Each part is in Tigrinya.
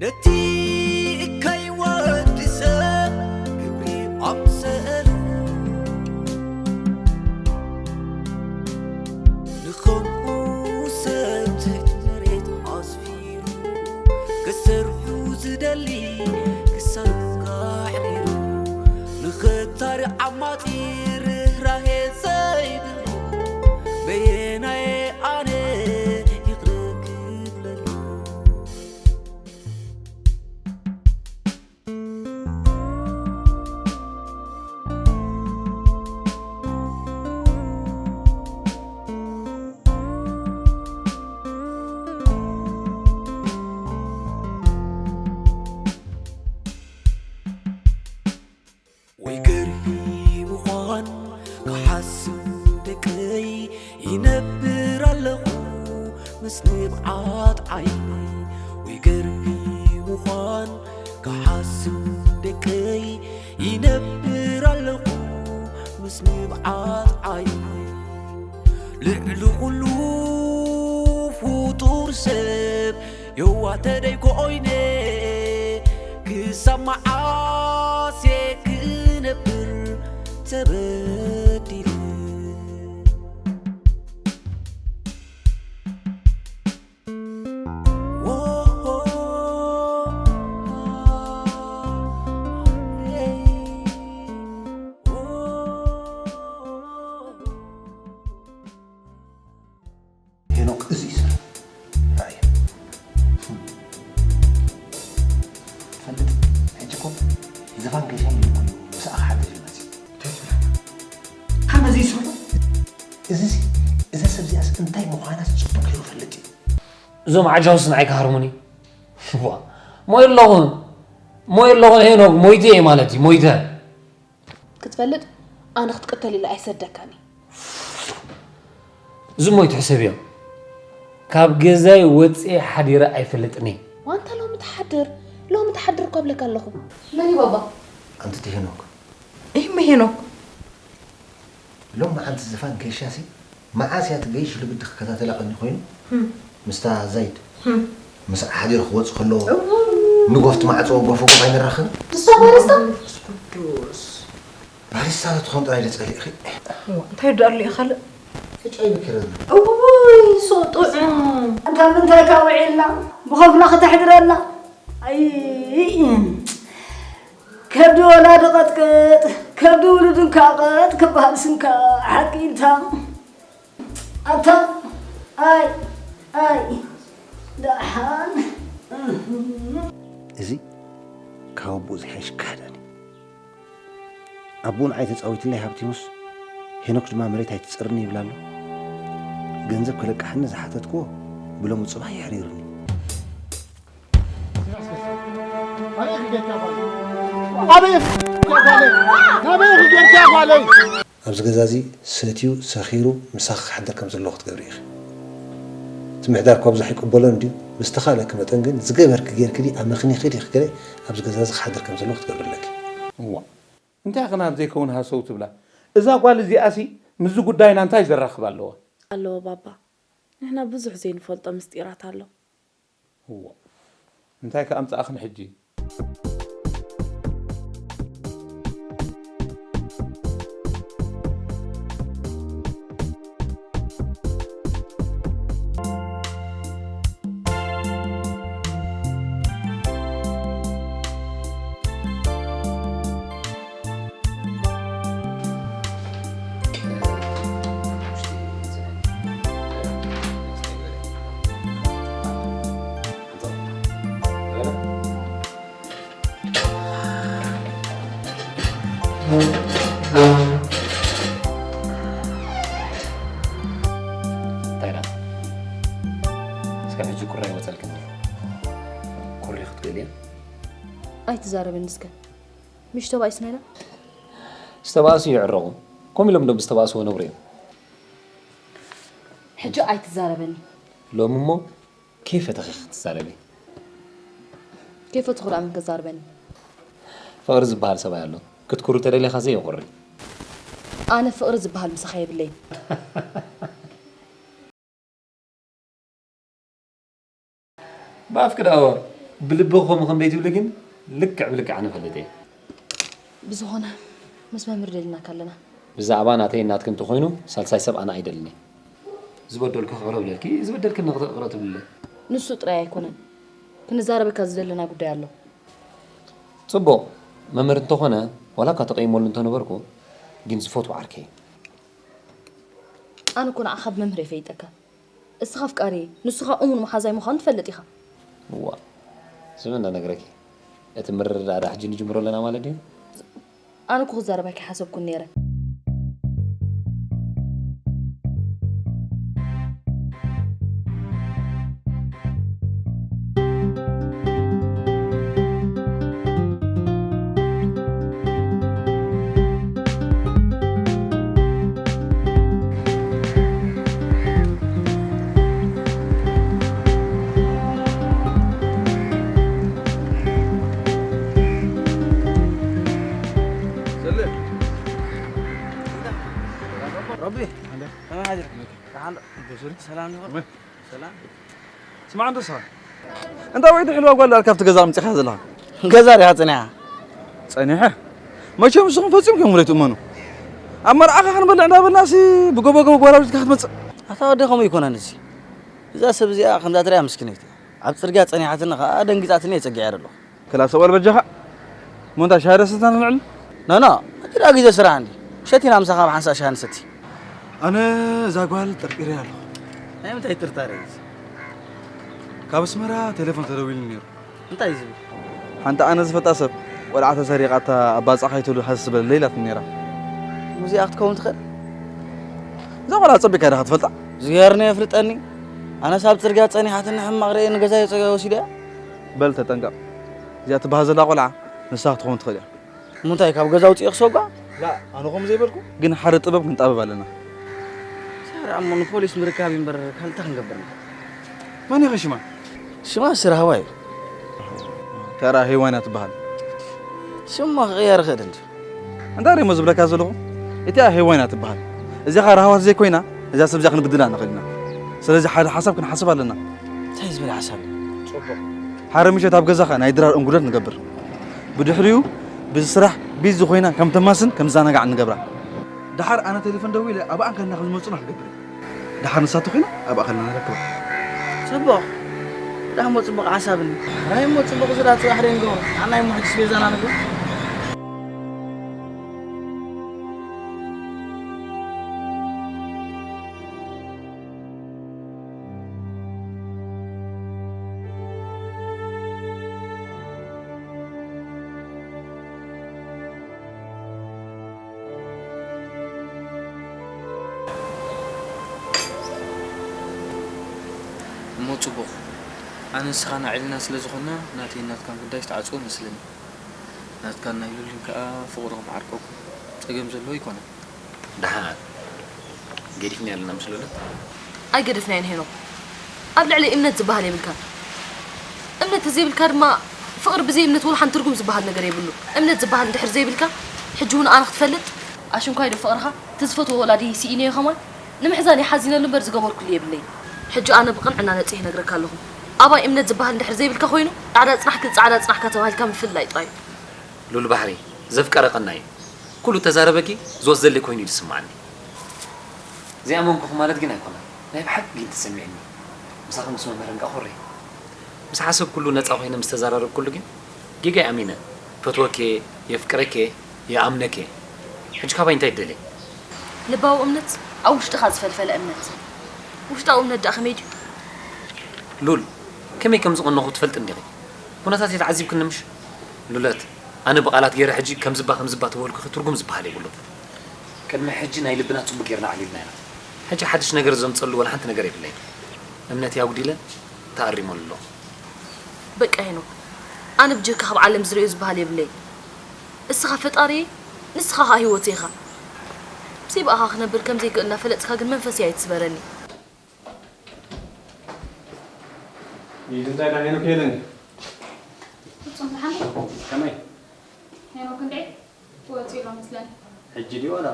ነቲ እካይ ወዲ ሰብ ግብሪ ኣምሰሉ ንኸምኡ ሰብ ትሕቲ መሬት ኣስፊሩ ክሰርሑ ዝደሊ ክሳኑ ካሕዲሩ ንኽታሪ ዓማጺ ርህራሄ ዘይብሉ በየናየ ኣነ ይቕረ ክብለሉ። ወይ ገርሂ ምዃን ክሓስብ ደቀይ ይነብር ኣለኹ ምስ ንብዓት ዓይነይ። ወይ ገርሂ ምዃን ክሓስብ ደቀይ ይነብር ኣለኹ ምስ ንብዓት ዓይነይ። ልዕሊ ኩሉ ፍጡር ሰብ የዋተደይ ኮይነ ክሳብ መዓስ እየ ክነብር ተበዲለ። ሄኖክ እዚ እዩ ስራሕ። ራእየ። ትፈልጥ፣ ሕጂ እኮ ዘፋን ገሻ ኢሉ እኮ እዩ ምሳኻ ሓገዝ እዩ መፂኡ። እንታይ ትብል ኣለኻ? ከመዚ ይስርሑ? እዚሲ፣ እዛ ሰብ እዚኣስ እንታይ ምዃናስ ጽቡቕ ገይሩ ይፈልጥ እዩ። እዞም ዓጃውስ ንዓይ ክሃርሙኒ? ዋ፣ ሞይ ኣለኹ፣ ሞይ ኣለኹ ሄኖክ፣ ሞይተ እየ ማለት እዩ፣ ሞይተ። ክትፈልጥ ኣነ ክትቅተል ኢለ ኣይሰደካን እየ። እዚ እሞ ኣይትሕሰብዮ። ካብ ገዛይ ወፅየ ሓዲረ ኣይፈልጥን እየ። ዋንታ ሎሚ ትሓድር፣ ሎሚ ትሓድር እኳ እብለካ ኣለኹ። መን እዩ ባባ? ኣንቲ እቲ ሄኖክ። እሂ እሞ ሄኖክ። ሎም መዓልቲ ዝፋን ገሻሲ መዓስ እያ ትገይሽ ኢሉ ግዲ ክከታተላ ቀኒ ኮይኑ ምስታ ዛይድ ምስኣ ሓዲሩ ክወፅእ ከሎ ንጎፍቲ ማዕፆ ጎፈ ጎፍ ኣይንራኸብ ንሳ ባሪስታ ቅዱስ ባሪስታ ተትኾን ጥራይ ደፀሊእኺ እንታይ ደኣ ኣሎ ካልእ ኤች ኣይ ቪ ከይረ ዘሎ እውይ ሶ ጥዑም ኣንታ ምንታይ ካብ ውዒልና ብኸፍላ ክተሕድረና ኣይ ከብዲ ወላዲ ቀጥቅጥ ከብዲ ውሉድ እንካ ቀጥ ክበሃል ስንካ ሓቂ ኢልታ ኣታ ኣይ ኣይ ደሓን እዚ ካብ ኣቦኡ ዝሓይሽ ካህዳን እዩ ኣቦኡ ንዓይ ተፃዊትለይ ሃብቲሙስ ሄኖክ ድማ መሬት ኣይትፀርኒ ይብል ኣሎ ገንዘብ ከለቃሕኒ ዝሓተትክዎ ብሎሚ ፅባሕ የሕሪርኒ ኣብዚ ገዛ እዚ ሰትዩ ሰኺሩ ምሳኺ ክሓድር ከም ዘለዎ ክትገብሪ ኢኺ እቲ ምሕዳር እኳ ብዙሕ ኣይቅበሎን ድዩ ብዝተኻእለኪ መጠን ግን ዝገበርኪ ጌርኪ ድዩ ኣመኽኒኺ ዲኺ ገለ ኣብዚ ገዛ እዚ ክሓድር ከም ዘለዎ ክትገብሪ ኣለኪ እዋ እንታይ ኸ ናብ ዘይከውን ሃሰው ትብላ እዛ ጓል እዚኣሲ ምስዚ ጉዳይና እንታይ ዘራኽብ ኣለዋ ኣለዎ ባባ ንሕና ብዙሕ ዘይንፈልጦ ምስጢራት ኣሎ እዎ እንታይ ከኣምፅኣኽን ሕጂ እንታይ ደኣ እስካብ ሕጂ ኩራ ይወፀልክኒ ኩሪ ክትብል እያ ኣይትዛረበኒ እስከ ምሽ ተባኢስና ኢና ዝተባእሱ ይዕረቑ ከምኡ ኢሎም ዶ ብዝተባእስዎ ነብሩ እዮም ሕጂ ኣይትዛረበኒ ሎሚ እሞ ከይፈተኺ ክትዛረቢ ከይፈትኹ ደኣ መን ከዛርበኒ ፍቕሪ ዝበሃል ሰብኣይ ኣሎ ክትኩሪ ተደሊኻ ዘየቑሪ ኣነ ፍቕሪ ዝበሃል ምሳኻ የብለይን ብኣፍኪ ደኣ ወር ብልቢ ክኾም ከም ዘይትብሊ ግን ልክዕ ብልክዕ ኣነ እፈልጥ እየ። ብዝኾነ ምስ መምህር ደሊናካ ኣለና። ብዛዕባ ናተይን ናትክን እንተኾይኑ ሳልሳይ ሰብ ኣነ ኣይደልን እየ። ዝበደልኩ ክቕረ ብለልኪ፣ ዝበደልክኒ ክቕረ ትብልለይ። ንሱ ጥራይ ኣይኮነን ክንዛረበካ ዝደለና ጉዳይ ኣሎ። ጽቡቕ፣ መምህር እንተኾነ ዋላ እኳ ተቐይመሉ እንተነበርኩ ግን ዝፈትዎ ዓርከይ እዩ። ኣነ እኮ ንዓኻ ብመምህር እየ ፈይጠካ። እስኻ ኣፍቃሪ ንሱ ኸኣ እሙን መሓዛይ ምዃኑ ትፈልጥ ኢኻ። እዋ ስምዒ እንዳነግረኪ እቲ ምርድዳእ ደኣ ሕጂ ንጅምሮ ኣለና ማለት ድዩ? ኣነ እኮ ክዛረብ ኣይከሓሰብኩን ነይረ። ረቢ ከመይ ሓዲርካ? ደሓን ዶ? ሰላም ዲኹም? ሰላም። ስማዕ እንዶ ስኻ እንታ ወይ ትሕልዋ ጓል ዳኣ ካብቲ ገዛ ኣምጺኻ ዘለኻ? ገዛ ዲኻ ጸኒሓ? ጸኒሐ? መቸም ንስኹም ፈጺምኩም ለይትእመኑ። ኣብ መርዓኻ ክንበልዕ እንዳበልናሲ ብጎቦ ጎቦ ጓል ኣውሪድካ ክትመጽእ። ኣታ ወዲ ከምኡ ኣይኮነን እዚ። እዛ ሰብ እዚኣ ከምዛ ትሪኣ ምስኪነይቲ እያ። ኣብ ጽርግያ ጸኒሓትኒ ኸኣ ደንጊጻትኒ እየ ጸጊዐ ዘለኹ። ክላ ሰብኣል በጃኻ። እሞ እንታይ ሻሂ ዶ ሰቲና ንልዕል? ኖ ኖ፣ ሕጂ ደኣ ግዜ ስራሕ እንድዩ። ሸቲና ምሳኻ ኣብ ሓንሳእ ሻሂ ንሰቲ። ኣነ እዛ ጓል ጠርጢረያ ኣለኹ። ናይ ምንታይ ጥርጣረ እዩ እዚ? ካብ ኣስመራ ቴሌፎን ተደዊሉኒ ነይሩ። እንታይ እዩ ዝብል? ሓንቲ ኣነ ዝፈልጣ ሰብ ቆልዓ ተሰሪቓታ ኣብ ባጽዕ ከይትብሉ ሃሰስ በለለይ ኢላትኒ ነይራ። ሙዚኣ ክትከውን ትኽእል? እዛ ቆልዓ ጸቢቕካ ዲኻ ትፈልጣ? እግዚኣብሔር ነው የፍልጠኒ። ኣነስ ኣብ ጽርግያ ጸኒሓትኒ ሕማቕ ርእየ ንገዛይ ወሲደያ። በል ተጠንቀቕ። እዚኣ ትበሃል ዘላ ቆልዓ ንሳ ክትኸውን ትኽእል እያ። እሞ እንታይ ካብ ገዛ ኣውጺኤ ክሰጓ? ላ፣ ኣነ ከምኡ ዘይበልኩ። ግን ሓደ ጥበብ ክንጣበብ ኣለና። ሳራ እሞ ንፖሊስ ምርካብ እዩ እምበር ካልእ እንታይ ክንገብር ኢና? መን ኢኺ ሽማ? ሽማ ስራህዋ እዩ። ተራ ሄዋን እያ ትበሃል። ሽማ ክቕየር ይኽእል እንድዩ። እንታይ ደሞ ዝብለካ ዘለኹ? እቲኣ ሄዋን እያ ትበሃል። እዚኣ ኸኣ ራህዋ ተዘይኮይና እዛ ሰብ እዚኣ ክንብድላ ንኽእል ኢና። ስለዚ ሓደ ሓሳብ ክንሓስብ ኣለና። እንታይ ዝብል ሓሳብ እዩ? ጽቡቕ። ሓደ ምሸት ኣብ ገዛኻ ናይ ድራር እንጉደት ንገብር። ብድሕሪኡ ብስራሕ ቢዚ ኮይና ከም ተማስን ከም ዝዘናጋዕ ንገብራ። ደሓር ኣነ ቴሌፎን ደዊለ ኣብኣን ከለና ከም ዝመጹና ክንገብር ኢና። ደሓር ንሳ ተኾይና ኣብኣ ከለና ንረክባ። ጽቡቕ። ደኣ እሞ ጽቡቕ ሓሳብ እኒ። ሕራይ እሞ ጽቡቕ ዝዳ ጽባሕ ደንጎ። ንዓና እሞ ሕጅስ ቤዛና ንግበር። እሞ ጽቡቕ። ኣነ ንስኻን ኣዕሊልና ስለ ዝኾንና፣ ናተይን ናትካን ጉዳይ ዝተዓጽወ መስለኒ። ናትካን ናይ ሉሊን ከኣ ፍቕርኹም ዓርቅኩም ጸገም ዘለዎ ኣይኮነን። ደሓን ገዲፍናያ ኣለና ምስ ሉሊ? ኣይገደፍናዮን ሄኖክ። ኣብ ልዕለይ እምነት ዝበሃል የብልካን። እምነት ተዘይብልካ ድማ ፍቕሪ ብዘይ እምነት ወላ ሓንቲ ትርጉም ዝበሃል ነገር የብሉን። እምነት ዝበሃል እንድሕር ዘይብልካ፣ ሕጂ እውን ኣነ ክትፈልጥ፣ ኣሽንኳይ ዶ ፍቕርኻ፣ እቲ ዝፈትዎ ወላዲ ስኢነዮ ከማን፣ ንምሕዛን እየ ሓዚነሉ እምበር ዝገበርኩሉ የብለይን። ሕጂ ኣነ ብቕንዕና ነጺህ እነግረካ ኣለኹ። ኣባይ እምነት ዝበሃል እንድሕር ዘይብልካ ኮይኑ፣ ጻዕዳ ጽናሕክን ጻዕዳ ጽናሕካ ተባሂልካ ምፍልላይ ጥራይ እዩ። ሉል ባሕሪ፣ ዘፍቀረ ቀናይ እዩ። ኩሉ ተዛረበኪ ዝወስደለይ ኮይኑ እዩ ዝስምዓኒ። ዘይኣመንኩኺ ማለት ግን ኣይኮነን። ናይ ብሓቂ ግን ተሰሚዕኒ። ምሳኺ ምስ መምህረን ከኣ ኮረይ። ምስ ሓሰብኩሉ ነጻ ኮይነ ምስ ተዘራረብኩሉ ግን ጌጋይ ኣሚነ። እፈትወኪ እየ፣ የፍቅረኪ እየ፣ ይኣምነኪ እየ። ሕጂ ካባይ እንታይ ትደልዪ? ልባዊ እምነት ኣብ ውሽጥኻ ዝፈልፈለ እምነት። ውሽጣዊ እምነት ደኣ ከመይ ድዩ? ሉል፣ ከመይ ከም ዝቐነኹ ትፈልጢ እንዲኺ? ኩነታተይ ተዓዚብክኒ ምሽ? ሉለት፣ ኣነ ብቓላት ገይረ ሕጂ ከምዝባ ከምዝባ ተበልኩኺ ትርጉም ዝበሃል የብሉን። ቅድሚ ሕጂ ናይ ልብና ጽቡቕ ጌርና ኣዕሊልና ኢና። ሕጂ ሓድሽ ነገር ዘምጸሉ ወላ ሓንቲ ነገር የብለይን። እምነተይ ኣጉዲለ ተኣሪመሉ ኣለኹ። በቃ ሄኖክ፣ ኣነ ብጀካ ካብ ዓለም ዝርእዮ ዝበሃል የብለይን። እስኻ ፈጣሪየይ፣ ንስኻ ኸኣ ህይወተይ ኢኻ። ብዘይ ብኣኻ ክነብር ከም ዘይክእል እናፈለጥካ ግን መንፈሰይ ኣይትስበረኒ። ኢድ እንታይ ዳ ሄኖክ የለን። ፍጹም ደሓን ዶ? ከመይ? ሄኖክ እንድዒ ወጺኡ ኣሎ መስለኒ። ሕጂ ድዩ ዋላ?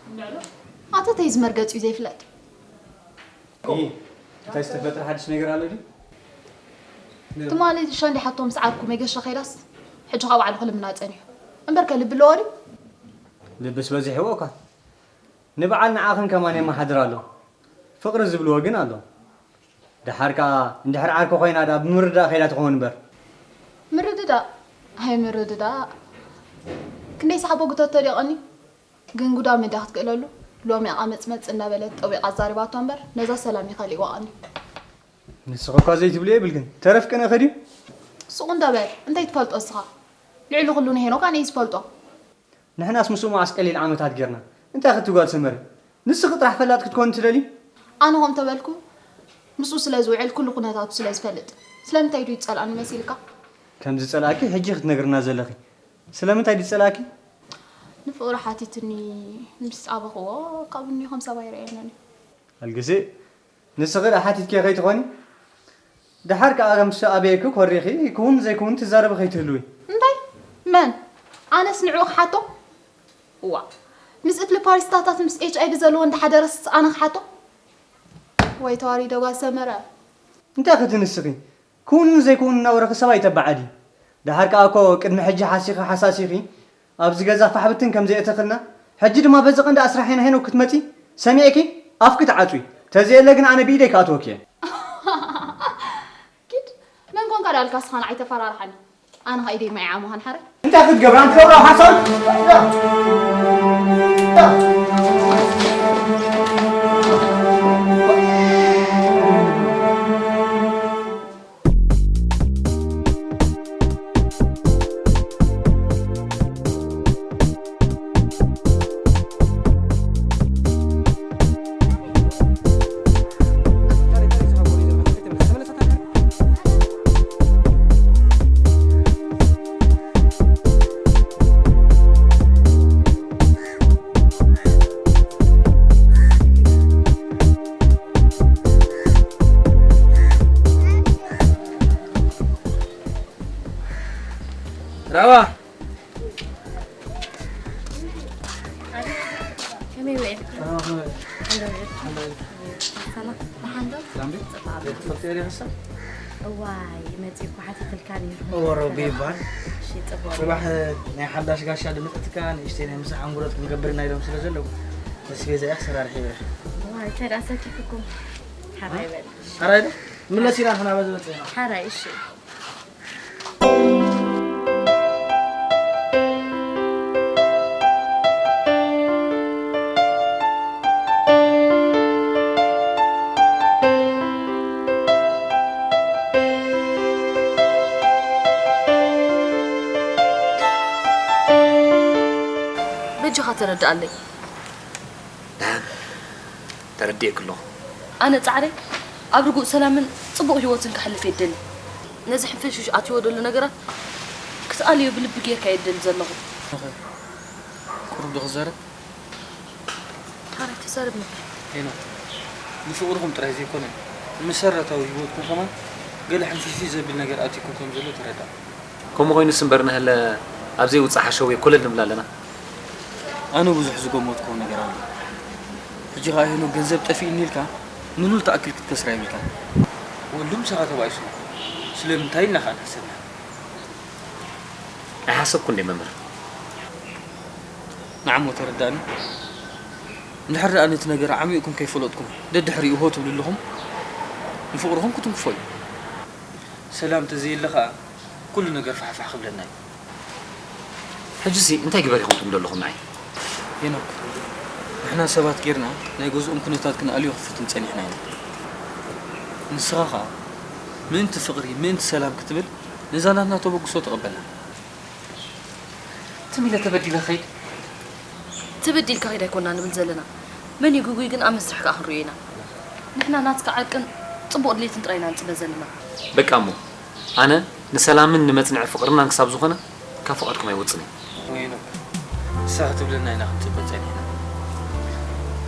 እንድዕሎ። ኣቶ ተይዝ መርገጺኡ ዘይፍለጥ። ይ እንታይ ዝተፈጥረ ሓድሽ ነገር ኣሎ ድዩ? ትማሊ ሻንዲ ሓቶ ምስ ዓርኩ መገሻ ከይዳስ፣ ሕጂ ካብ ባዕሉ ክልምና ጸኒሑ። እምበርከ ልቢ ኣለዎ ድዩ? ልብስ በዚሕዎ እኳ። ንበዓል ንዓኽን ከማን የመሓድር ኣሎ። ፍቕሪ ዝብልዎ ግን ኣሎ። ደሓር ከኣ እንድሕር ዓርኩ ኮይና ደኣ ብምርድዳእ ከይዳ ትኸውን እምበር። ምርድዳእ? ኣይ ምርድዳእ። ክንደይ ሰሓቦ ጉተቶ ደቐኒ። ግን ጉዳ መዳ ክትክእለሉ፣ ሎሚ ኣቐመጽመጽ እናበለት ጠዊቓ ኣዛሪባቶ እምበር፣ ነዛ ሰላም ይኸሊእዋ ቀኒ። ንስኺ እኳ ዘይትብልዮ የብልክን። ተረፍ ቅነ ከድዩ? ሱቕ እንዳ በል፣ እንታይ ትፈልጦ እስኻ? ልዕሊ ኩሉ ንሄኖክ ኣነ እዩ ዝፈልጦ። ንሕናስ ምስኡ መዓስ ቀሊል ዓመታት ጌርና። እንታይ ክትጓል ሰመረ? ንስኺ ጥራሕ ፈላጥ ክትኮኒ ትደሊ? ኣነ ኸም ተበልኩ፣ ምስኡ ስለ ዝውዕል ኩሉ ኩነታቱ ስለ ዝፈልጥ። ስለምንታይ ድዩ ዝጸልኣኒ መሲልካ? ከም ዝጸልኣኪ ሕጂ ክትነግርና ዘለኺ። ስለምንታይ ድዩ ዝጸልኣኪ? ንፍቕሪ ሓቲትኒ ምስ ኣበኽዎ፣ ካብኒ ከም ሰብኣይ ይረኣየንን እዩ። ኣልግዜ፣ ንስኺ ደኣ ሓቲትኪ ከይትኾኒ? ደሓር ከኣ ምስ ኣበየኪ ኮሪኺ፣ ክውን ዘይክውን ትዛረቢ ከይትህልዊ። እንታይ? መን? ኣነስ ንዕኡ ክሓቶ? እዋ፣ ምስ እትሊ ፓሪስታታት ምስ ኤች ኣይ ቪ ዘለወን ዝሓደረስ ኣነ ክሓቶ? ወይ ተዋሪደ ጓል ሰመረ። እንታይ ክትንስኺ? ክውንን ዘይክውንን እናወረኺ ሰብ ኣይተበዓዲ። ደሓር ከኣ እኮ ቅድሚ ሕጂ ሓሲኺ ሓሳሲኺ ኣብዚ ገዛ ፋሕ ብትን ከም ዘየእተኽልና፣ ሕጂ ድማ በዚ ቀንዲ ኣስራሒና ሄኖክ ክትመጺ ሰሚዕኪ ኣፍኪ ትዓጽዊ። ተዘየለ ግን ኣነ ብኢደይ ክኣትወኪ እየ። ኪድ፣ መን ኮንካ ዳልካ እስኻ ንዓይ ተፈራርሓኒ? ኣነ ኸኣ ኢደይ መዒዓ ምዃን ሓረ። እንታይ ክትገብራ? ንትገብራ ሓሳብ? ራባ ከመይ ውዒልካ? ሰላም፣ ከመይ ውዒልካ? ሰላም፣ ደሓን ዶ? ሰላም ድዩ? ጽቡቕ። ትፈልጥዮ ዲኺ ንሳ? እዋይ፣ መጺኡ እኮ ሓቲትልካ ነይሩ። እወ፣ ሮቢ ይበሃል። እሺ፣ ጽቡቕ። ጽባሕ ናይ ሓዳሽ ጋሻ ድምጸትካ ንእሽተይ ናይ ምሳሕ ዕንጉረት ክንገብር ኢና ኢሎም ስለ ዘለዉ፣ ኣስቤዛ እየ ኣሰራርሐ እየ። እዋይ፣ እንታይ ደኣ ሰኪፍኩም? ሓራይ በል። ሓራይ ዶ? ምለስ ኢና ንሕና በዚ መጺና። ሓራይ፣ እሺ። በጃኻ ተረድኣለይ። ደሓን፣ ተረዲኤኪ ኣለኹ። ኣነ ጻዕረይ ኣብ ርጉእ ሰላምን ጽቡቕ ህይወትን ከሕልፍ እየ እደሊ። ነዚ ሕንፍሽፍሽ ኣትይዎ ዘሎ ነገራት ክትኣልዮ ብልቢ ጌርካ እየ እደሊ ዘለኹ። ቁሩብ ዶ ክዛረብ? ሓራይ ተዛረብ መምህር። ሄኖክ፣ ንፍቕርኹም ጥራይ ዘይኮነ፣ ንመሰረታዊ ህይወትኩም ከማን ገለ ሕንፍሽፍሽ ዘብል ነገር ኣትዩኩም ከም ዘሎ ተረዳእ። ከምኡ ኮይኑስ እምበር ንህለ ኣብ ዘይውጻእ ሓሸውየ ኮለል ንብል ኣለና። ኣነ ብዙሕ ዝገመትኩዎ ነገር ኣሎ። ሕጂ ኸኣ ሄኖክ ገንዘብ ጠፊእኒ ኢልካ ንሉል ትኣክል ክትከስራ የብልካን። ወልዱ ምሳኻ ተባኢሱ። ስለምንታይ ኢልና ኸኣ ንሕሰብ ኢና። ኣይሓሰብኩን ድየ መምህር? ንዓሞ ተረዳእኒ። እንድሕር ደኣ ነቲ ነገር ዓሚቕኩም ከይፈለጥኩም ደድሕሪኡ ሆ ትብሉ ኣለኹም፣ ንፍቕርኹም ክትንክፎ እዩ። ሰላም ተዘየለ ኸኣ ኩሉ ነገር ፋሕፋሕ ክብለና እዩ። ሕጂሲ እንታይ ግበር ኢኹም ትብሉ ኣለኹም ንዓይ? ሄኖክ፣ ንሕና ሰባት ጌርና ናይ ገዝኦም ኩነታት ክንኣልዮ ክንፍትን ጸኒሕና ኢና። ንስኻ ኸኣ ምእንቲ ፍቕሪ፣ ምእንቲ ሰላም ክትብል ነዛ ናትና ተበግሶ ተቐበልና። ትም ኢለ ተበዲለ ኸይድ። ተበዲልካ ኸይድ ኣይኮና ንብል ዘለና። መን እዩ ግጉይ ግን ኣብ መስርሕ ከኣ ክንሪኦ ኢና። ንሕና ናትካ ዕርቅን ጽቡቕ ድሌትን ጥራይ ኢና ንጽበ ዘለና። በቃ እሞ፣ ኣነ ንሰላምን ንመጽንዒ ፍቕርናን ክሳብ ዝኾነ፣ ካብ ፍቓድኩም ኣይወጽን እየ። ወይኖ፣ ንሳ ክትብለና ኢና ክንጽበ ጸኒሕና።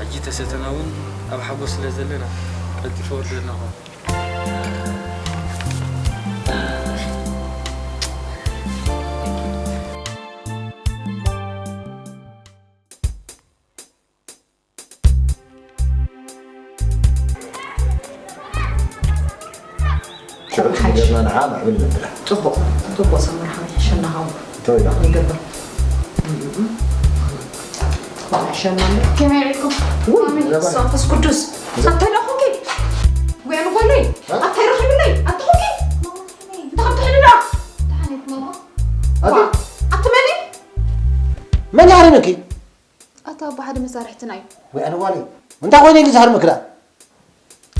ሕጂ ተሰተና እውን ኣብ ሓጎስ ስለ ዘለና፣ ቀልጢፈ ወርደልና ኾን። ሽዑ ሓይሽ። ገርና ንዓ ማዕብል ነብላ። ጽቡቕ፣ ጽቡቕ ሰመር ሓይሸና ሃው። ተወይዳ። ይገብር። ሓይሸና እንደ ከመይ ርኢኩም? ውይ፣ ኣሜን። ረባይ። መንፈስ ቅዱስ። እንታይ ደኣ ኾንኪ? ወይ ኣነ ጓለይ? እ? ኣታይ ረኺብለይ? ኣታ ኾንኪ? እንታይ ከም ትሕሊ ደኣ? ደሓን ኢኹም ማማ? ኣቲ? ዋ፣ ኣቲ መን? መን ይሃርመኪ? ኣታ ኣቦ ሓደ መሳርሕትና እዩ። ወይ ኣነ ጓለይ። እንታይ ኮይነ ኢሉ ዝሃርመኪ ደኣ?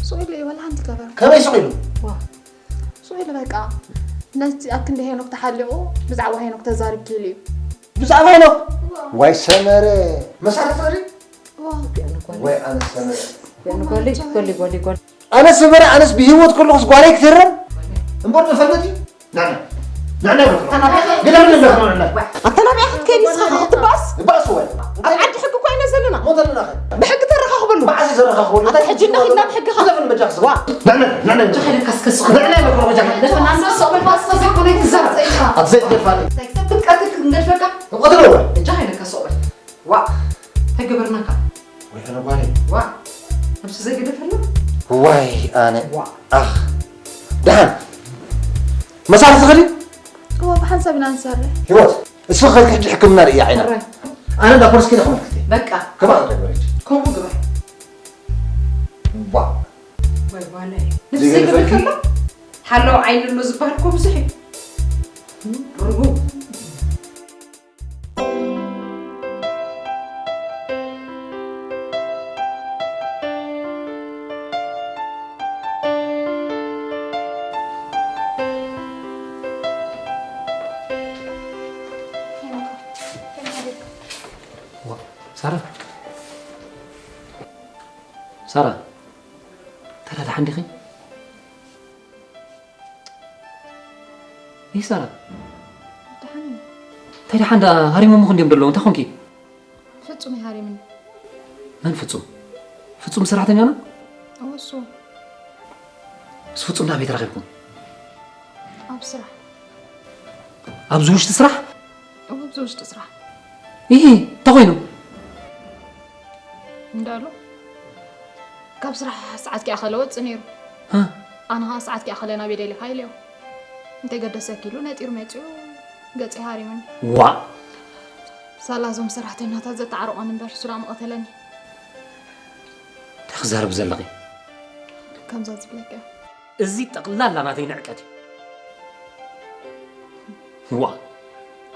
ሱቕ ኢሉ እዩ፣ ዋላ ሓንቲ ገበር። ከመይ ሱቕ ኢሉ? ዋ፣ ሱቕ ኢሉ በቃ። ነቲ ኣብ ክንዲ ሄኖክ ተሓሊቑ ብዛዕባ ሄኖክ ተዛሪብኪ ኢሉ እዩ። ብዛዕባ ሄኖክ? ዋ። ዋይ ሰመረ፣ መሳርሒ ትኽእሊ? ዋ። ዋይ ኣነ ሰመረ። ጓሊ፣ ጓሊ፣ ጓሊ፣ ጓሊ። ኣነ ሰመረ፣ ኣነስ ብህይወት ከለኹስ ጓለይ ክትህረም? እምበር መፈልጥ እዩ። ናና፣ ናና፣ ናና። ግዳ ምን እንደሆነ ናና። ኣተናቢያ ክትከይድ ንስኻ ክትባስ? ባስ ወይ? ኣብ ዓዲ ሕጊ እኮ ኢና ዘለና። ሞት ኣለና ኸ? ብሕጊ ተረኻኽበሉ። መዓስ እዩ ዘረኻኽበሉ? ኣታ ሕጂ እናኺድና ብሕጊ ኸ? ዘፍን በጃ ክስዋ። ናና፣ ናና። ጃኸለካ እስከ ስቕ። ናና፣ ናና፣ በጃ። ደፈና ንስቕ በል፣ ባስ ተዘይኮነ ኣይትዛረብ። ኣብ ዘይትደፋኒ። እንታይ ክሰብ ክትቀትል ክንገድፈካ? እቆትሎ ወይ? ጃኸለካ ስቕ በል። ዋ፣ እንታይ ገበርናካ? ወይ ኣነ ጓለይ። ዋ፣ ነብሲ ዘይገደፈና? ዋይ ኣነ። ዋ። ኣኽ። ደሓን። መሳርሒ ትኽእሊ? እወ፣ ብሓንሳብ ኢና ንሰርሕ። ህይወት፣ እስኺ ከይድኪ ሕጂ ሕክምና ርእያ ዓይና። ሕራይ። ኣነ እንዳ ፖሊስ ከይደ ከመልክት እየ። በቃ። ከማን ትግበሪ? ከምኡ ግበር። ዋ። ወይ ጓለይ። ነብሲ ዘይገደፈልኪ? ዘይገበርከላ? ሓላው ዓይኒ ኣሎ ዝበሃል እኮ ብዙሕ እዩ። ርጉም። ዋ፣ ሳራ፣ ሳራ፣ ተራ ደሓን ዲኺ? ይህ ሳራ። ደሓን እዩ። እንታይ ደሓን ደኣ ሃሪሞምኹ እንዲዮም ዘለዉ፣ እንታይ ኾንኪ? ፍጹም ይሃሪምኒ። መን ፍጹም? ፍጹም ሰራሕተኛና? እወ፣ እሱ። ምስ ፍጹም ናበይ ተራኺብኩም? ኣብ ስራሕ። ኣብዚ ውሽጢ ስራሕ? እወ፣ ኣብዚ ውሽጢ ስራሕ። ይሄ እንታይ ኮይኑ? እንዳሉ ካብ ስራሕ ሰዓት ኪኣ ከለ ወጽእ ነይሩ። ሃ? ኣነ ኸኣ ሰዓት ኪኣ ከለ ናበይ ደሊኻ ኢለዮ። እንተይ ገደሰኪ ኢሉ ነጢሩ መጺኡ ገጸይ ሃሪሙኒ። ዋእ! ሳላ እዞም ሰራሕተኛታት ዘተዓርቖኒ እምበር፣ እሱ ደኣ ምቐተለኒ። እንታይ ክዛረቢ ዘለኺ? ከምዛ ዝብለኪ እያ። እዚ ጠቕላላ ናተይ ንዕቀት እዩ። ዋእ!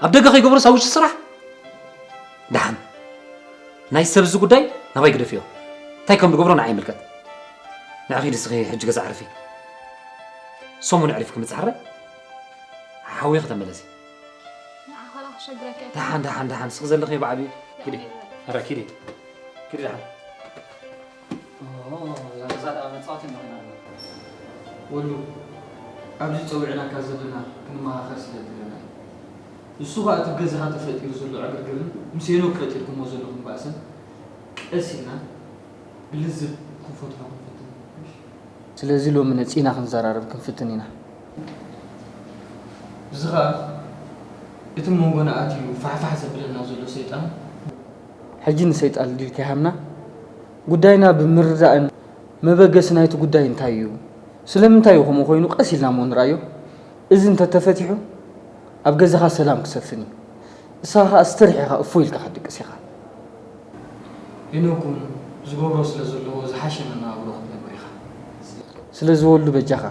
ኣብ ደገ ከይገብሮስ ኣብ ውሽጢ ስራሕ? ደሓን። ናይ ሰብ እዚ ጉዳይ ናባይ ግደፍዮ። እንታይ ከም ዝገብሮ ንዓይ ይምልከት። ንዕኺ ንስኺ ሕጂ ገዛ ዕረፊ። ሰሙን ኣዕሪፍኪ ምጽእ ሕራይ። ሓውኺ ተመለሲ። ንዓኻ ደኣ ክሸግረካ ኣይኮነን። ደሓን፣ ደሓን፣ ደሓን። ንስኺ ዘለኺ ብዓብዩ። ኪዲ። ኧረ ኪዲ። ኪዲ ደሓን። ኦ፣ እዛ ገዛ ደኣ መጻወቲ እንዶ ኮይና ኣላ። ወሉ፣ ኣብዚ ጸዊዕናካ ዘለና ክንመኻኸር ስለ ዘለና እዩ። ንሱ ኸኣ እቲ ገዛኻ ተፈጢሩ ዘሎ ዕግርግርን ምስ ሄኖክ ፈጢርኩሞ ዘለኹም ባእስን ቀስ ኢልና ብልዝብ ክንፈትሖ ክንፍትን። ስለዚ ሎሚ ነጺና ክንዘራረብ ክንፍትን ኢና። እዚ ኸኣ እቲ መንጎና ኣትዩ ፋሕፋሕ ዘብለና ዘሎ ሰይጣን። ሕጂ ንሰይጣን ድልኪ ሃምና፣ ጉዳይና ብምርዳእን መበገሲ ናይቲ ጉዳይ እንታይ እዩ? ስለምንታይ እዩ ከምኡ ኮይኑ? ቀስ ኢልና እሞ ንርኣዮ። እዚ እንተተፈቲሑ ኣብ ገዛኻ ሰላም ክሰፍን እዩ። ንስኻ ኸኣ ስተሪሕ ኢኻ እፎይ ኢልካ ክትድቅስ ኢኻ። ሄኖክ እውን ዝገብሮ ስለ ዘለዎ ዝሓሸ መነባብሮ ክትነብር ኢኻ። ስለዚ ወሉ በጃኻ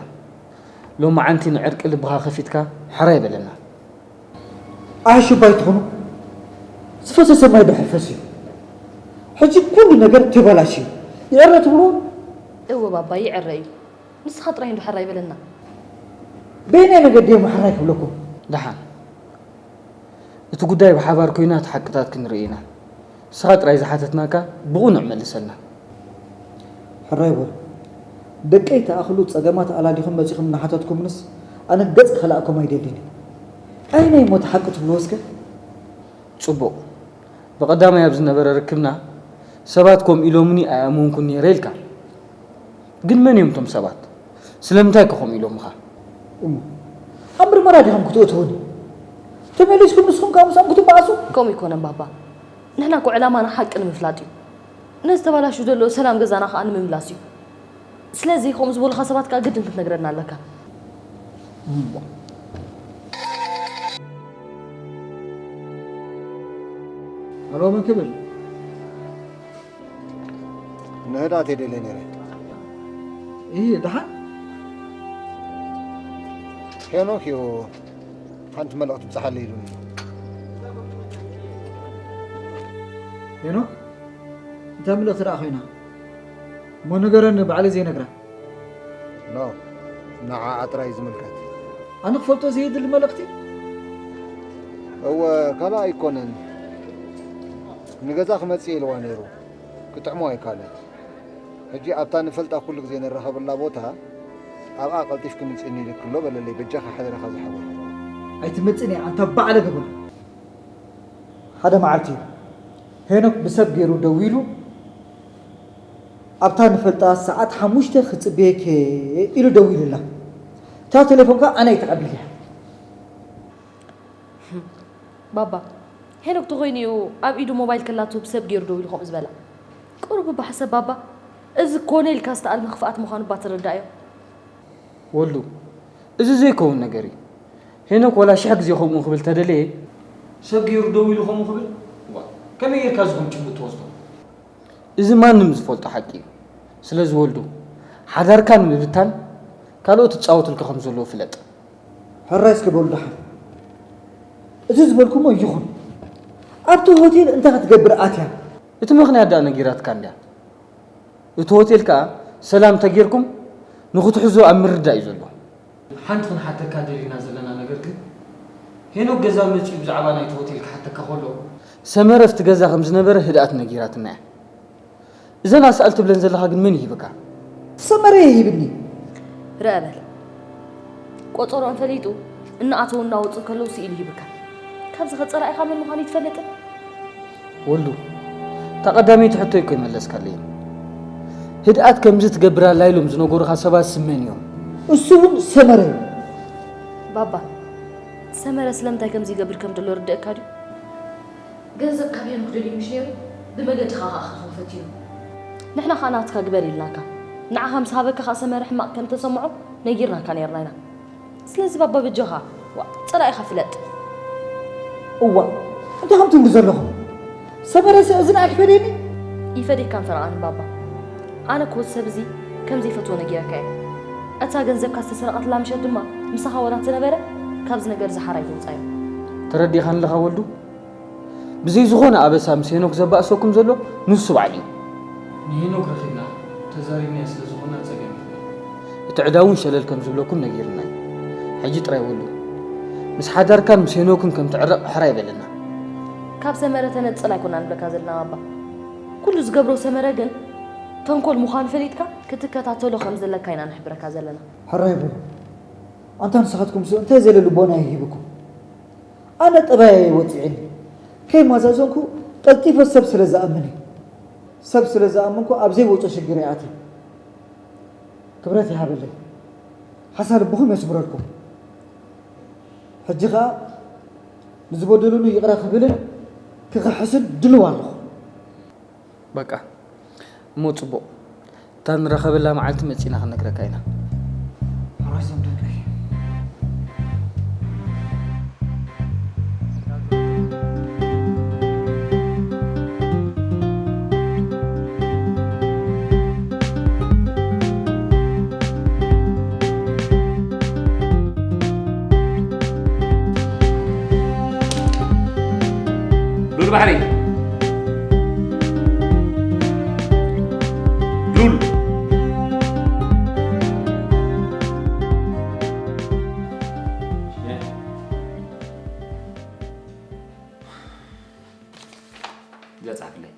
ሎማዓንቲ ንዕርቂ ልብኻ ከፊትካ ሕራይ በለና። ኣሕሹ ባይ ትኹኑ ዝፈሰሰ ማይ ድሕር ፈስዩ። ሕጂ ኩሉ ነገር ተበላሽዩ። ይዕረ ትብልዎ? እወ ባባ ይዕረ እዩ። ንስኻ ጥራይ እንዶ ሕራይ በለና። በየናይ መገዲ እየ ሕራይ ክብለኩም? ደሓን። እቲ ጉዳይ ብሓባር ኮይና እቲ ሓቅታት ክንርኢ ኢና። ንስኻ ጥራይ ዝሓተትናካ ብቕኑዕ መልሰልና። ሕራይ በሉ። ደቀይ ትኣኽሉ ጸገማት ኣላሊኹም መጺኹም እናሓተትኩምንስ ኣነ ገጽ ክልኣኩም ኣይደልን እየ። ኣየናይ እሞ እቲ ሓቂ ትብልዎ እስከ? ጽቡቕ። ብቐዳማይ ኣብ ዝነበረ ርክብና ሰባት ከምኡ ኢሎምኒ ኣይኣመንኩን ነይረ ኢልካ። ግን መን እዮም እቶም ሰባት? ስለምንታይ ከ ከምኡ ኢሎምኻ? እሞ ኣብ ምርመራ ዲኹም ክትእትዉኒ? ተመሊስኩም ንስኹም ከኣ ምስኦም ክትበኣሱ? ከምኡ ኣይኮነን ባባ። ንሕና እኮ ዕላማና ሓቂ ንምፍላጥ እዩ። ነዚ ተባላሹ ዘሎ ሰላም ገዛና ከኣ ንምምላስ እዩ። ስለዚ ከምኡ ዝበሉኻ ሰባት ከኣ ግድን ክትነግረና ኣለካ። ኣሎ፣ መን ክብል? ንህድኣት እየ ደልየ ነይረ። እይ፣ ደሓን? ሄኖክ እዩ ሓንቲ መልእኽቲ ብጽሓለይ ኢሉኒ። ሄኖክ? እንታይ መልእኽቲ ደኣ ኮይና? እሞ ንገረኒ፣ ባዕለይ ዘይነግራ። ኖ፣ ንዓኣ ጥራይ ዝምልከት። ኣነ ክፈልጦ ዘየድሊ መልእኽቲ? እወ፣ ካልእ ኣይኮነን። ንገዛ ክመጽእ ኢልዋ ነይሩ። ክጥዕሞ ኣይካለን። ሕጂ ኣብታ ንፈልጣ ኩሉ ግዜ ንራኸበላ ቦታ ኣብኣ ቀልጢፍኪ ምጽእኒ ኢልኪ ኣሎ በለለይ፣ በጃኻ ሓደራኻ ዝሓወይ። ኣይትመጽእን እያ ኣንታ ባዕለ ገበኑ። ሓደ መዓልቲ ሄኖክ ብሰብ ገይሩ ደዊሉ፣ ኣብታ ንፈልጣ ሰዓት ሓሙሽተ ክጽበየኪ ኢሉ ደዊሉላ። እታ ቴሌፎን ከኣ ኣነ ኣይተቐቢልያ። ባባ፣ ሄኖክ ተኾይኑ እዩ ኣብ ኢዱ ሞባይል ከላቱ ብሰብ ገይሩ ደዊሉ ከምኡ ዝበላ። ቁሩብ እባ ሕሰብ ባባ፣ እዚ ኮነ ኢልካ ዝተኣልመ ክፍኣት ምዃኑ እባ ትርዳእዮ። ወሉ፣ እዚ ዘይከውን ነገር እዩ። ሄኖክ ወላ ሽሕ ግዜ ከምኡ ክብል ተደለየ፣ ሰብ ገይሩ ደው ኢሉ ከምኡ ክብል፣ ዋ፣ ከመይ ጌርካ እዚ ከም ጭቡጥ ትወስዶ? እዚ ማንም ዝፈልጦ ሓቂ እዩ። ስለዚ ወልዱ፣ ሓዳርካ ንምብታን ካልኦት ይጻወቱልካ ከም ዘለዉ ፍለጥ። ሕራይ እስኪ በሉ ደሓን። እዚ ዝበልኩሞ ይኹን። ኣብቲ ሆቴል እንታይ ክትገብር ኣትያ? እቲ ምኽንያት ደኣ ነጊራትካ እንድያ። እቲ ሆቴል ከኣ ሰላም ተጌርኩም ንኽትሕዞ ኣብ ምርዳእ እዩ ዘሎ። ሓንቲ ክንሓተካ ደሊና ዘለና ነገር ግን፣ ሄኖክ ገዛ መጺኡ ብዛዕባ ናይቲ ሆቴል ክሓተካ ከሎ፣ ሰመረ ኣብቲ ገዛ ከም ዝነበረ ህድኣት ነጊራትና እያ። እዘን ኣስኣል ትብለን ዘለኻ ግን መን ይሂብካ? ሰመረ ይሂብኒ። ርኣ በል፣ ቆጸሮኦም ፈሊጡ እናኣተዉ እናወጹ ከለዉ ስኢሉ ይሂብካ። ካብዚ ከ ጸላኢኻ መን ምዃኑ ኣይትፈልጥን? ወልዱ፣ እታ ቀዳመይቲ ሕቶይ እኮ ኣይመለስካለይን። ህድኣት ከምዚ ትገብር ኣላ ኢሎም ዝነገሩኻ ሰባት ስም መን እዮም? እሱ እውን ሰመረ እዩ። ባባ፣ ሰመረ ስለምንታይ ከምዚ ይገብር ከም ዘሎ ይርድኣካ ድዩ? ገንዘብ ካብ ሄኖክ ደልዩ ምሽ ነይሩ? ብመገድኻ ከኣ ክእኽቦ ፈቲኑ። ንሕና ከኣ ናትካ ግበር ኢልናካ። ንዓኻ ምስ ሃበካ ከኣ ሰመረ ሕማቕ ከም ተሰምዖ ነጊርናካ ነይርና ኢና። ስለዚ ባባ በጃኻ፣ ዋእ፣ ጸላኢኻ ፍለጥ። እዋእ፣ እንታይ ከም ትብሉ ዘለኹም? ሰመረሰ እዝና ኣይክፈድየኒ? ይፈድየካን ፈረቓን ባባ። ኣነ እኮ እዚ ሰብ እዚ ከም ዘይፈትዎ ነጊረካ እየ። እታ ገንዘብካ ዝተሰረቐትላ ምሸት ድማ ምሳኻ ወላ እንተነበረ ካብዚ ነገር እዚ ሓራ ኣይተውጻዮን። ተረዲእኻኒ ኣለኻ ወልዱ? ብዘይ ዝኾነ ኣበሳ ምስ ሄኖክ ዘባእሰኩም ዘሎ ንሱ ባዕሉ እዩ። ንሄኖክ ረኺብና ተዛሪብናዮ ስለ ዝኾንና ጸገም የለን። እቲ ዕዳ እውን ሸለል ከም ዝብለኩም ነጊሩና እዩ። ሕጂ ጥራይ ወሉ ምስ ሓዳርካን ምስ ሄኖክን ከም ትዕረቕ ሕራይ በለና። ካብ ሰመረ ተነጽል ኣይኮናን ንብለካ ዘለና ባባ። ኩሉ ዝገብሮ ሰመረ ግን ተንኮል ምዃኑ ፈሊጥካ ክትከታተሎ ከም ዘለካ ኢና ንሕብረካ ዘለና። ሕራይ በሉ። ኣንታ ንስኻትኩምስ እንታይ ዘለ ልቦና እዩ ሂብኩም? ኣነ ጠባየይ ወጺዕኒ ከይመዛዘንኩ ቀልጢፈ ሰብ ስለ ዝኣምን እዩ። ሰብ ስለ ዝኣመንኩ ኣብ ዘይወጾ ሽግር ይኣትየ። ክብረት ይሃበለይ። ሓሳ ልብኹም የስምረልኩም። ሕጂ ኸኣ ንዝበደሉኒ ይቕረ ክብልን ክኽሕስን ድልው ኣለኹ። በቃ እሞ ጽቡቕ፣ እታ ንራኸበላ መዓልቲ መጺእና ክንነግረካ ኢና። ሉል ባሕሪ ሉል ገጻ ክለይ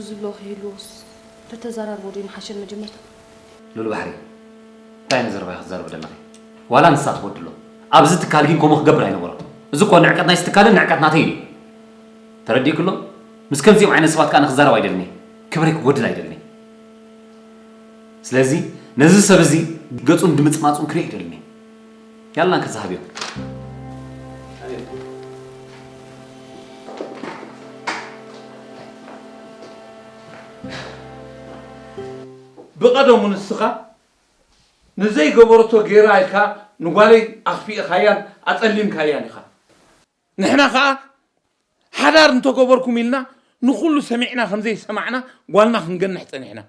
ዝብሎ ክህልዎስ ተተዛራርቦ ዶ ይምሓሸን መጀመርታ? ሉል ባሕሪ፣ እንታይ ነዘረባይ ክትዛረብ ዘለኺ? ዋላ ንሳ ትበድሎ። ኣብዚ ትካል ግን ከምኡ ክገብር ኣይነበሮን። እዚ እኮ ንዕቀት ናይዚ ትካልን ንዕቀት ናተይ እዩ። ተረዲእክሎ? ምስ ከምዚኦም ዓይነት ሰባት ከኣ ንክዛረብ ኣይደልኒ። ክብረይ ክጎድል ኣይደልኒ። ስለዚ ነዚ ሰብ እዚ ገጹን ድምጽማጹን ክርኢ ኣይደልኒ። ያላ እንከ ዝሃብዮ። ብቐደሙ ንስኻ ንዘይገበረቶ ገይራ ኢልካ ንጓለይ ኣኽፊእኻያን ኣጸሊምካያን ኢኻ። ንሕና ኸኣ ሓዳር እንተገበርኩም ኢልና ንኹሉ ሰሚዕና ከም ዘይሰማዕና ጓልና ክንገንሕ ጸኒሕና።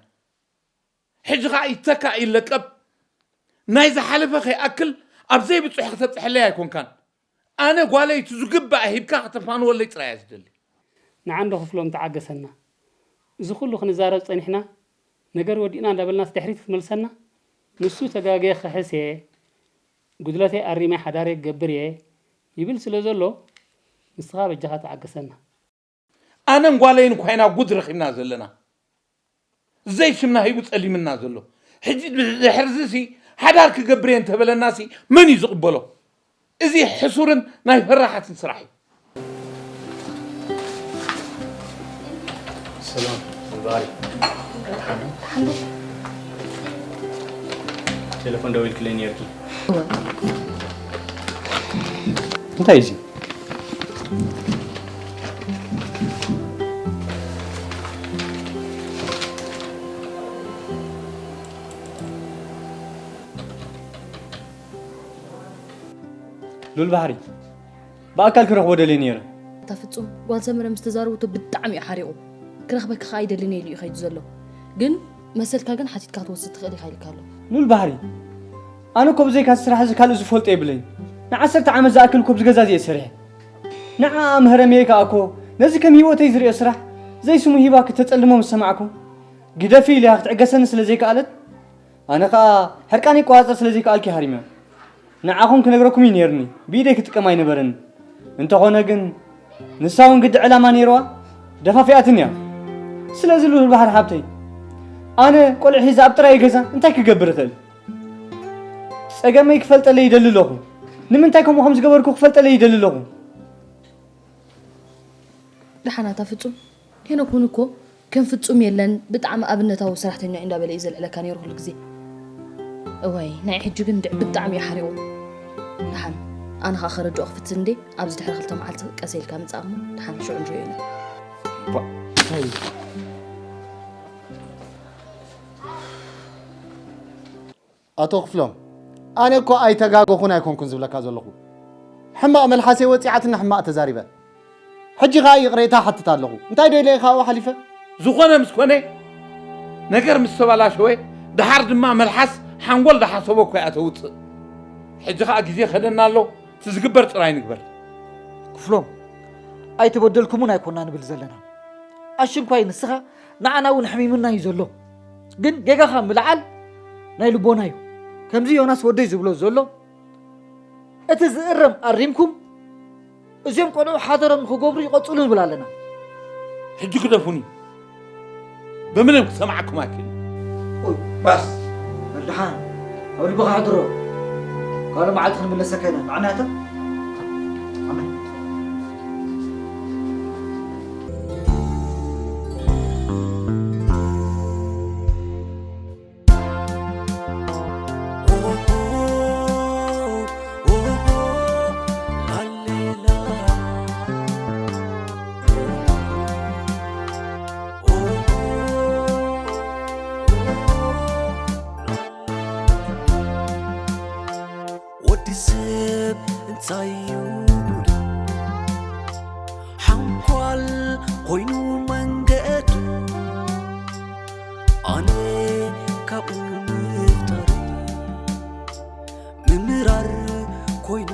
ሕጂ ኸኣ ይተካእ ይለቀብ። ናይ ዝሓለፈ ከይኣክል ኣብ ዘይብጹሕ ከተብጽሐለይ ኣይኮንካን። ኣነ ጓለይ እቲ ዝግባእ ሂብካ ከተፋንወለይ ጥራይ እየ ዝደሊ። ንዓ እንዶ ክፍሎም ተዓገሰና። እዚ ኩሉ ክንዛረብ ጸኒሕና፣ ነገር ወዲእና እንዳበልናስ ድሕሪት ክትመልሰና? ንሱ ተጋግየ ክኽሕስ እየ፣ ጉድለተይ ኣሪመ ሓዳረይ ክገብር እየ ይብል ስለ ዘሎ፣ ንስኻ በጃኻ ተዓገሰና። ኣነን ጓለይን እኳ ኢና ጉድ ረኺብና ዘለና። ዘይ ሽምና ሂቡ ጸሊምና ዘሎ። ሕጂ ድሕርዚ ሲ ሓዳር ክገብር እየ እንተበለና ሲ መን እዩ ዝቕበሎ? እዚ ሕሱርን ናይ ፈራሓትን ስራሕ እዩ። ሰላም፣ ባሪ። ቴሌፎን ደዊልክለይ ነይርኪ። እንታይ እዩ እዚ? ሉል ባሕሪ፣ ብኣካል ክረኽቦ ደልየ ነይረ። ኣታ ፍጹም፣ ጓል ሰመረ ምስ ተዛረበቶ ብጣዕሚ እዩ ሓሪቑ። ክረኽበኪ ከኣ ኣይደልን እየ ኢሉ እዩ ከይዱ ዘሎ። ግን መሰልካ ግን ሓቲትካ ክትወስድ ትኽእል ኢኻ ኢልካ ኣሎ። ሉል ባሕሪ፣ ኣነ እኮ ብዘይካ እዚ ስራሕ እዚ ካልእ ዝፈልጦ የብለይን። ንዓሰርተ ዓመት ዝኣክል እኮ ኣብዚ ገዛ እዚ እየ ሰሪሐ። ንዓ ኣምህረም እየ ከኣ እኮ ነዚ ከም ህይወተይ ዝርእዮ ስራሕ ዘይስሙ ሂባ ክተጸልሞ ምስ ሰማዕኩ፣ ግደፊ ኢለያ ክትዕገሰኒ ስለ ዘይከኣለት፣ ኣነ ኸኣ ሕርቃነይ ክቆጻጸር ስለ ዘይከኣልኩ ሃሪመ። ንዓኹም ክነግረኩም እዩ ነይርኒ፣ ብኢደይ ክጥቀም ኣይነበረን። እንተኾነ ግን ንሳ እውን ግዲ ዕላማ ነይርዋ፣ ደፋፊኣትኒ እያ። ስለዚ ሉል ባሕሪ ሓብተይ፣ ኣነ ቆልዑ ሒዘ ኣብ ጥራይ ገዛ እንታይ ክገብር እኽእል? ጸገመይ ክፈልጠለይ ይደሊ ኣለኹ። ንምንታይ ከምኡ ከም ዝገበርኩ ክፈልጠለይ ይደሊ ኣለኹ። ደሓን ኣታ ፍጹም፣ ሄኖክ እውን እኮ ከም ፍጹም የለን፣ ብጣዕሚ ኣብነታዊ ሰራሕተኛ እዩ እንዳበለ እዩ ዘልዕለካ ነይሩ ኩሉ ግዜ። እዋይ፣ ናይ ሕጂ ግን እንድዒ ብጣዕሚ እዩ ሓሪቑ። ደሓን፣ ኣነ ኸኣ ከረድኦ ክፍትን እንዴ፣ ኣብዚ ድሕሪ ክልተ መዓልቲ ቀስ ኢልካ ምጻእ እሞ፣ ደሓን ሽዑ ንሪኦ ኢና። ባ-፣ እንታይ እዩ? ኣቶ ክፍሎም፣ ኣነ እኮ ኣይተጋገኹን ኣይኮንኩን ዝብለካ ዘለኹ። ሕማቕ መልሓሰይ ወጺዓትና ሕማቕ ተዛሪበ። ሕጂ ኸኣ ይቕሬታ እሓትት ኣለኹ። እንታይ ዶ ኢለ እየ ካብኡ ሓሊፈ? ዝኾነ ምስ ኮነ፣ ነገር ምስ ተበላሸወ፣ ደሓር ድማ መልሓስ ሓንጎል ዝሓሰቦ እኮ እያ ተውጽእ። ሕጂ ኸኣ ግዜ ከደና ኣሎ፣ እቲ ዝግበር ጥራይ ንግበር። ክፍሎም፣ ኣይተበደልኩምን ኣይኮና ንብል ዘለና። ኣሽንኳይ ንስኻ ንዓና እውን ኣሕሚሙና እዩ ዘሎ። ግን ጌጋኻ ምልዓል ናይ ልቦና እዩ። ከምዚ ዮናስ ወደይ ዝብሎ ዘሎ፣ እቲ ዝእረም ኣሪምኩም፣ እዚኦም ቆልዑ ሓደሮም ንኽገብሩ ይቐጽሉ ንብል ኣለና። ሕጂ ግደፉኒ። በምንም ክሰምዓኩም ኣይክእልን። ኦይ፣ ባስ፣ በል ደሓን፣ ኣብ ልብኻ ኣሕድሮ። ካልእ መዓልቲ ክንምለሰካ ኢና። ንዓና እታ። ኣሜን። ወዲ ሰብ እንታይ እዩ ጉዱ? ሓንኳል ኮይኑ መንገዱ፣ ኣነ ካብኡ ምፍጣር ምምራር ኮይኑ